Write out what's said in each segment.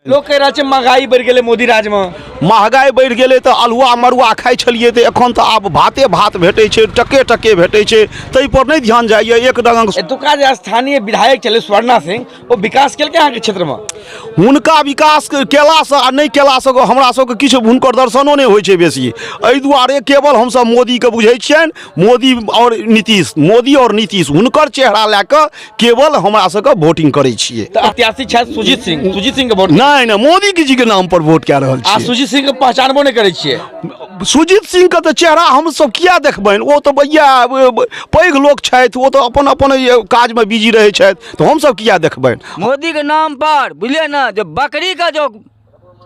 लोक कहि रहल छै महंगाई बढ़ि गेलै मोदी राजमे। महगाइ बढ़ि गेलै तऽ अल्हुआ मड़ुआ खाइ छलियै तऽ एखन तऽ आब भाते भात भेटै छै, टके टके भेटै छै, ताहिपर नहि ध्यान जाइए। एक रङ्गक एतुका जे स्थानीय विधायक छलै स्वर्णा सिंह, ओ विकास केलकै अहाँके क्षेत्रमे? हुनका विकास केलासँ आ नहि केलासँ हमरा सबके किछु हुनकर दर्शनो नहि होइ छै बेसी। एहि दुआरे केवल हमसब मोदीके बुझै छियनि, मोदी आओर नीतीश, मोदी आओर नीतीश, हुनकर चेहरा लए कऽ केवल हमरा सबके वोटिंग करै छियै। तऽ प्रत्याशी छथि सुजीत सिंह, सुजीत सिंह के वोट? नहि नहि, मोदी जी के नाम पर वोट कए रहल आ छियै। सुजीत सिंह के पहचानबो नहि करै छियै? सुजीत सिंह के तऽ चेहरा हमसब किया देखबनि, ओ तऽ भैया पैघ लोक छथि, ओ तऽ अपन अपन काजमे बिजी रहै छथि, तऽ हमसब किया देखबनि। मोदी के नाम पर बुझलियै ने, जे बकरी के जो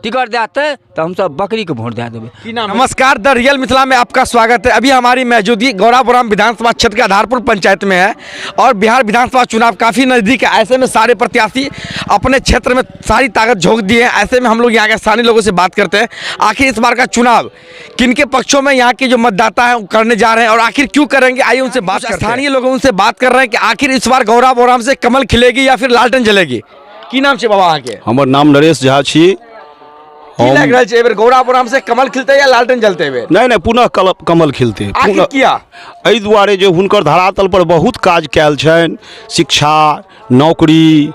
टिकट देतै तऽ हमसब बकरी के वोट दए देबै। की नाम? नमस्कार, द रियल मिथिला में आपका स्वागत है। अभी हमारी मौजूदगी गौड़ाबौराम विधानसभा क्षेत्र के आधारपुर पंचायत में है और बिहार विधानसभा चुनाव काफ़ी नज़दीक है। ऐसे में सारे प्रत्याशी अपने क्षेत्र में सारी ताकत झोंक दिए हैं। ऐसे में हम लोग यहाँ के स्थानीय लोगों से बात करते हैं, आखिर इस बार का चुनाव किनके पक्षों में यहाँ के जो मतदाता हैं वो करने जा रहे हैं और आखिर क्यों करेंगे। आइए उनसे बात करते हैं। स्थानीय लोग उनसे बात कर रहे हैं कि आखिर इस बार गौड़ाबौराम से कमल खिलेगी या फिर लालटेन जलेगी। की नाम छै बाबा अहाँके? हमर नाम नरेश झा छी। की लागि रहल छै, एहि बेर गौड़ाबौराम से कमल खिलतै या लालटेन जलतै एहि बेर? नहि नहि, पुनः कमल खिलतै। आखिर पुनः किया? एहि दुआरे जे हुनकर धरातल पर बहुत काज कयल छनि, शिक्षा, नौकरी,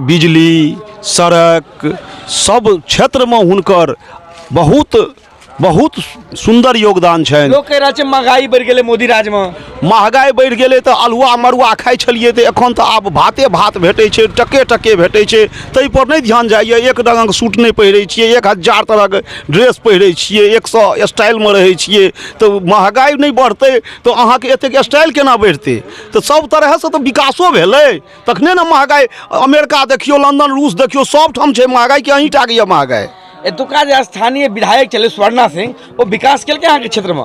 बिजली, सड़क, सब क्षेत्रमे हुनकर बहुत बहुत सुन्दर योगदान छनि। लोक कहि रहल छै महंगाई बढ़ि गेलै मोदी राजमे। महगाइ बढ़ि गेलै तऽ अल्हुआ मड़ुआ खाइ छलियै तऽ एखन तऽ आब भाते भात भेटै छै, टके टके भेटै छै, ताहिपर नहि ध्यान जाइए। एक रङ्गक सूट नहि पहिरै छियै, 1000 तरहक ड्रेस पहिरै छियै, 100 स्टाइलमे रहै छियै। तऽ महगाइ नहि बढ़तै तऽ अहाँके एतेक स्टाइल केना बढ़तै? तऽ सब तरहसँ तऽ विकासो भेलै तखने ने महगाइ। अमेरिका देखियौ, लन्दन, रूस देखियौ, सबठाम छै महगाइ, कि अहीँटाके यऽ महगाइ? एतुका जे स्थानीय विधायक छलै स्वर्णा सिंह, ओ विकास केलकै अहाँके क्षेत्रमे?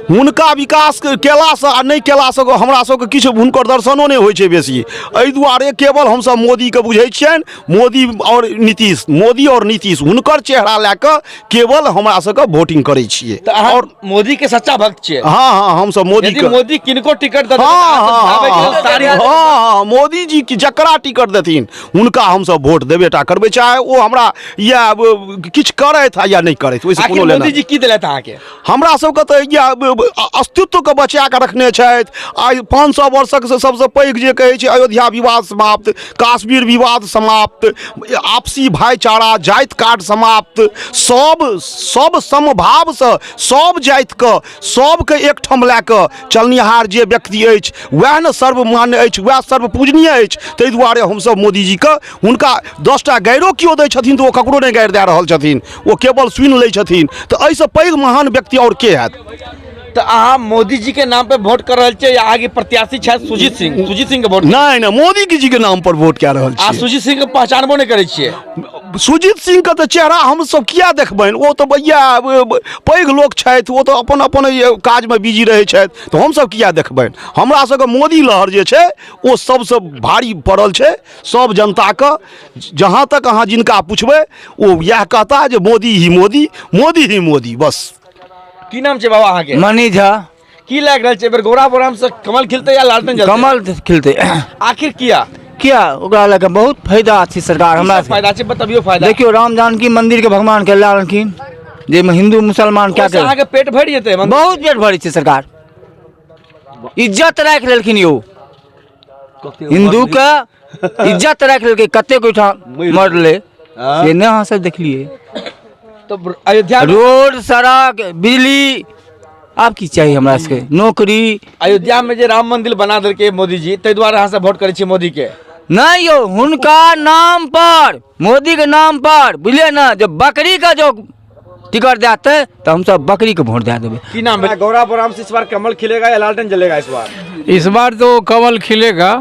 हुनका विकास केलासँ आ नहि केलासँ हमरा सबके किछु हुनकर दर्शनो नहि होइ छै बेसी। एहि दुआरे केवल हमसब मोदीके बुझै छियनि, मोदी आओर नीतीश, मोदी आओर नीतीश, हुनकर चेहरा लए कऽ केवल हमरा सबके वोटिंग करै छियै। तऽ अहाँ आओर मोदी के सच्चा भक्त छियै? हँ हँ, हमसब मोदी यदि के मोदी किनको टिकट दऽ देतै, हँ तऽ अहाँ सब हँ आबैके लेल हँ सारी हँ हँ, मोदी जी की जकरा टिकट देथिन हुनका हमसब वोट देबे टा करबै, चाहे ओ हमरा या किछु करथि या नहि करथि, ओहिसँ आखिर कोनो लेना मोदी जी की देलथि अहाँके? हमरा सबके तऽ इएह अस्तित्वके बचा कऽ रखने छथि। आइ 500 वर्षक से सबसँ पैघ जे कहै छै अयोध्या विवाद समाप्त, काश्मीर विवाद समाप्त, आपसी भाईचारा, जाति कार्ड समाप्त, सब समभावसँ सब जातिके सबके एकठाम लए कऽ चलनिहार जे व्यक्ति अछि वएह ने सर्वमान्य अछि, वएह सर्वपूजनीय अछि। ताहि दुआरे हमसब मोदीजीके, हुनका 10टा गाइरो केओ दै छथिन तऽ ओ ककरो नहि गारि दए रहल छथिन, ओ केवल सुनि लै छथिन। तऽ एहिसँ पैघ महान व्यक्ति आओर के हैत? तऽ अहाँ मोदी जी के नाम पे वोट कर रहल छियै या आगे प्रत्याशी छथि सुजीत सिंह, सुजीत सिंह के वोट? नहि नहि, मोदी जी के नाम पर वोट कए रहल आ छियै। सुजीत सिंह के पहचानबो नहि करै छियै? सुजीत सिंह के तऽ चेहरा हमसब किया देखबनि, ओ तऽ भैया पैघ लोक छथि, ओ तऽ अपन अपन काजमे बिजी रहै छथि, तऽ हमसब किया देखबनि? हमरा सबके मोदी लहर जे छै ओ सबसँ भारी पड़ल छै सब जनताके। जहाँ तक अहाँ जिनका पुछबै ओ इएह कहता जे मोदी ही मोदी, मोदी ही मोदी, बस। की नाम छै बाबा अहाँके? मनी झा। की लागि रहल छै, एहि बेर गौड़ाबौराम से कमल खिलतै या लालटेन जलतै? कमल खिलतै। आखिर किया? किया? ओकरा लए कऽ बहुत फायदा छै सरकार की हमरा सब फायदा छै, बतबियौ फायदा। देखियौ, राम जानकी मंदिर के भगवान के लए लेलखिन, जाहिमे हिन्दू मुसलमान क्या ओहिसँ अहाँके पेट भरि जेतै मंदिर? बहुत पेट भरै छै सरकार, इज्जत राखि लेलखिन यौ, हिन्दू के इज्जत राखि लेलकै। कतेक ओहिठाम मरलै से नहि अहाँ सब देखलियै? तो अयोध्या रोड सड़क बिजली, आब की चाही हमरा सबके? नौकरी। अयोध्या में जे राम मंदिर बना देलकै मोदी जी, ताहि दुआरे अहाँ सब वोट करै छियै मोदी के? नहि यौ, हुनका नाम पर, मोदी के नाम पर बुझलियै ने, जे बकरी के जो टिकट देतै तऽ हमसब बकरी के वोट दए देबै। की नाम भेल? गौड़ाबौराम से इस बार कमल खिलेगा या लालटेन जलेगा इस बार? इस बार तो कमल खिलेगा,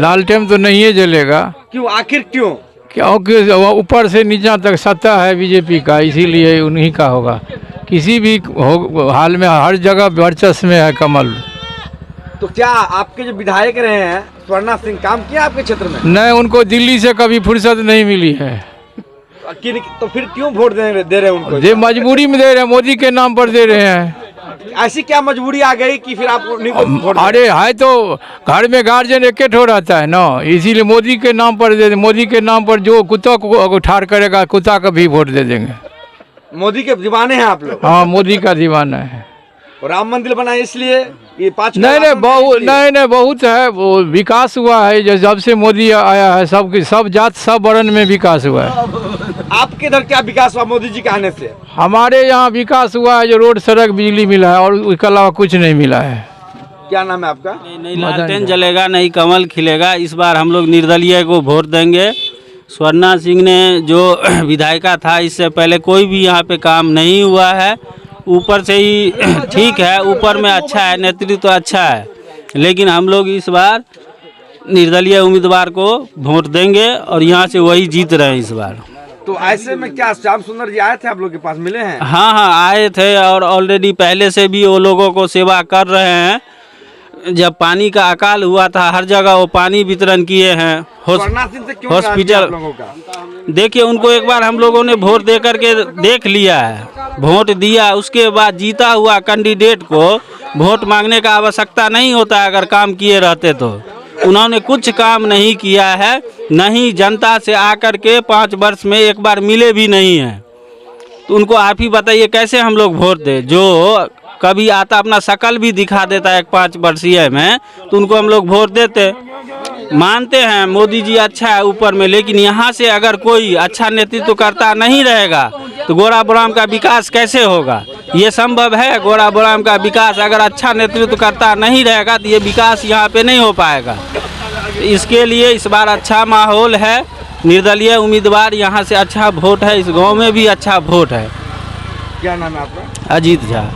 लालटेन तो नहीं जलेगा। क्यों, आखिर क्यों? क्योंकि वो ऊपर से नीचा तक सत्ता है बीजेपी का, इसीलिए उन्हीं का होगा। किसी भी हो, हाल में हर जगह वर्चस्व में है कमल। तो क्या आपके जो विधायक रहे हैं स्वर्णा सिंह, काम किया आपके क्षेत्र में? नहीं, उनको दिल्ली से कभी फुर्सत नहीं मिली है। तो फिर क्यों वोट दे रहे हैं उनको? जे मजबूरी में दे रहे हैं, मोदी के नाम पर दे रहे हैं। ऐसी क्या मजबूरी आ गई कि फिर आप उन्हीं को वोट दें? अरे है तो घर में गार्जियन एक ठो रहता है ना, इसीलिए मोदी के नाम पर दे, मोदी के नाम पर जो कुत्ता को ठाड़ करेगा कुत्ता को भी वोट दे देंगे। मोदी के दीवाने हैं आप लोग? हाँ, मोदी का दीवाना है। और राम मंदिर बनाए इसलिए ये 5 नहीं नहीं बहुत, नहीं नहीं बहुत है, वो विकास हुआ है जो जब से मोदी आया है, सब सब जात सब वर्ण में विकास हुआ है। आपके इधर क्या विकास हुआ मोदी जी के आने से? हमारे यहाँ विकास हुआ है जो रोड सड़क बिजली मिला है, और उसके अलावा कुछ नहीं मिला है। क्या नाम है आपका? नहीं लालटेन जलेगा नहीं कमल खिलेगा। इस बार हम लोग निर्दलीय को वोट देंगे। स्वर्णा सिंह ने जो विधायिका था, इससे पहले कोई भी यहाँ पे काम नहीं हुआ है। ऊपर से ही ठीक है, ऊपर में अच्छा है, नेतृत्व तो अच्छा है, लेकिन हम लोग इस बार निर्दलीय उम्मीदवार को वोट देंगे और यहाँ से वही जीत रहे हैं इस बार। तो ऐसे में क्या श्याम सुंदर जी आए थे आप लोग के पास, मिले हैं? हाँ हाँ आए थे, और ऑलरेडी पहले से भी वो लोगों को सेवा कर रहे हैं। जब पानी का अकाल हुआ था हर जगह वो पानी वितरण किए हैं। स्वर्णा सिंह से क्यों नाराजगी हॉस्पिटल आप लोगों का? देखिए, उनको एक बार हम लोगों ने वोट दे करके देख लिया है, वोट दिया, उसके बाद जीता हुआ कैंडिडेट को वोट मांगने का आवश्यकता नहीं होता अगर काम किए रहते तो। उन्होंने कुछ काम नहीं किया है, नहीं जनता से आकर के 5 वर्ष में एक बार मिले भी नहीं हैं। तो उनको आप ही बताइए कैसे हम लोग वोट दें? जो कभी आता अपना शकल भी दिखा देता है एक 5 वर्षीय में, तो उनको हम लोग वोट देते। मानते हैं मोदी जी अच्छा है ऊपर में, लेकिन यहाँ से अगर कोई अच्छा नेतृत्व करता नहीं रहेगा तो गोराबोराम का विकास कैसे होगा? ये संभव है? गोराबोराम का विकास अगर अच्छा नेतृत्व करता नहीं रहेगा तो ये विकास यहाँ पे नहीं हो पाएगा। इसके लिए इस बार अच्छा माहौल है, निर्दलीय उम्मीदवार यहाँ से अच्छा वोट है, इस गांव में भी अच्छा वोट है। क्या नाम है आपका? अजीत झा।